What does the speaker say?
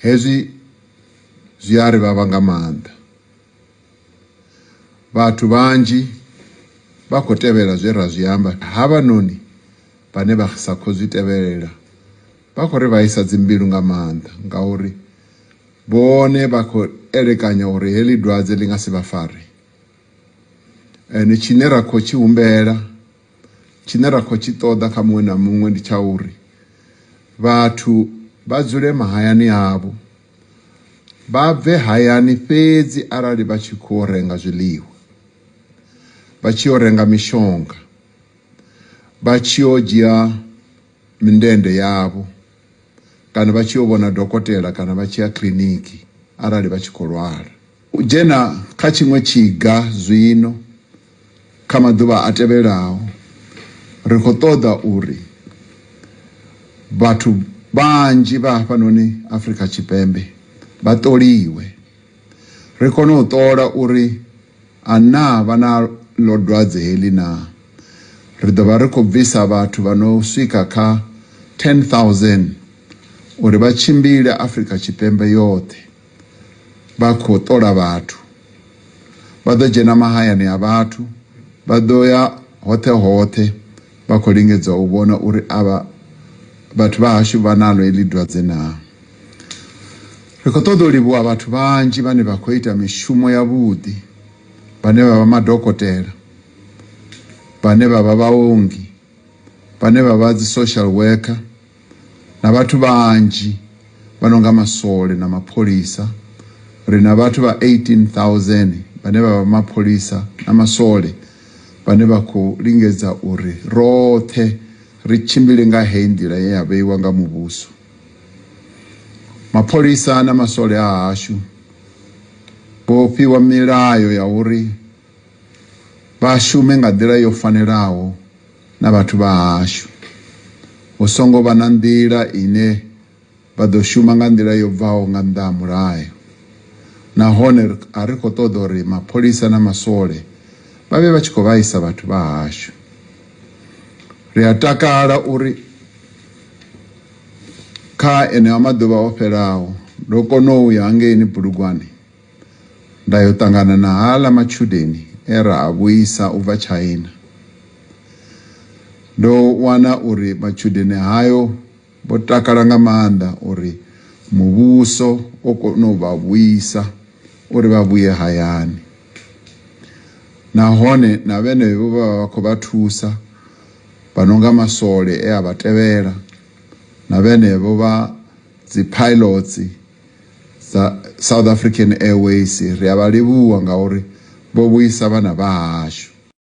Hezwi zwi a ri vhavha nga maanḓa. Vhathu vhanzhi vha khou tevhela zwe ra zwi amba. Havhanoni vhane vha sa khou zwi tevhelela vha khou ri vhaisa dzimbilu nga maanḓa ngauri vhone vha khou elekanya uri heḽi dwadze ḽi nga si vha fare. Ende tshine ra khou tshi humbela, tshine ra khou tshi ṱoḓa kha muṅwe na muṅwe ndi tsha uri vhathu vha dzule mahayani avho, vha bve hayani fhedzi arali vha tshi khou renga zwiḽiwa, vha tshi yo renga mishonga, vha tshi yo dzhia mindende yavho kana vha tshi yo vhona dokotela kana vha tshi ya kiḽiniki arali vha tshi khou lwala. U dzhena kha tshiṅwe tshiga zwino kha maḓuvha a tevhelaho, ri khou ṱoḓa uri vhathu vhanzhi vha hafhanoni Afrika Tshipembe vha ṱoliwe, ri kone u ṱola uri a naa vha na ḽo dwadze heḽi naa. Ri ḓo vha ri khou bvisa vhathu vha no swika kha 10,000 uri vha tshimbile Afrika Tshipembe yoṱhe vha khou ṱola vhathu. Vha ḓo dzhena mahayani a vhathu, vha ḓo ya hoṱhe hoṱhe vha khou lingedza u vhona uri avha vhathu vha hashu vha naḽo heḽi dwadze naa. Ri khou ṱoḓa u livhuwa vhathu vhanzhi vhane vha khou ita mishumo yavhuḓi, vhane vha vha madokotela, vhane vha vha vhaongi, vhane vha vha dzi social worker na vhathu vhanzhi vha no nga maswole na mapholisa. Ri na vhathu vha 18,000 vhane vha vha mapholisa na maswole vhane vha khou lingedza uri roṱhe ri tshimbile nga heyi nḓila ye ya vheiwa nga muvhuso. Mapholisa na maswole a hashu vho fhiwa milayo ya uri vha shume nga nḓila yo fanelaho na vhathu vha hashu. Hu songo vha na nḓila ine vha ḓo shuma nga nḓila yo bvaho nga nnḓa ha mulayo. Nahone a ri khou ṱoḓa uri mapholisa na maswole vha vhe vha tshi khou vhaisa vhathu vha hashu. Ri a takala uri kha eneo maḓuvha o fhelaho ndo kona u ya hangeini Bulugwane nda yo ṱangana na haaḽa matshudeni e ra a vhuisa u bva China. Ndo wana uri matshudeni hayo vho takala nga maanḓa uri muvhuso o kona u vha vhuisa uri vha vhuye hayani. Nahone na vhenevho vhe vha vha khou vha thusa vha no nga maswole e a vha tevhela na vhenevho vha dzi pilots dza South African Airways ri a vha livhuwa ngauri vho vhuisa vhana vha hashu.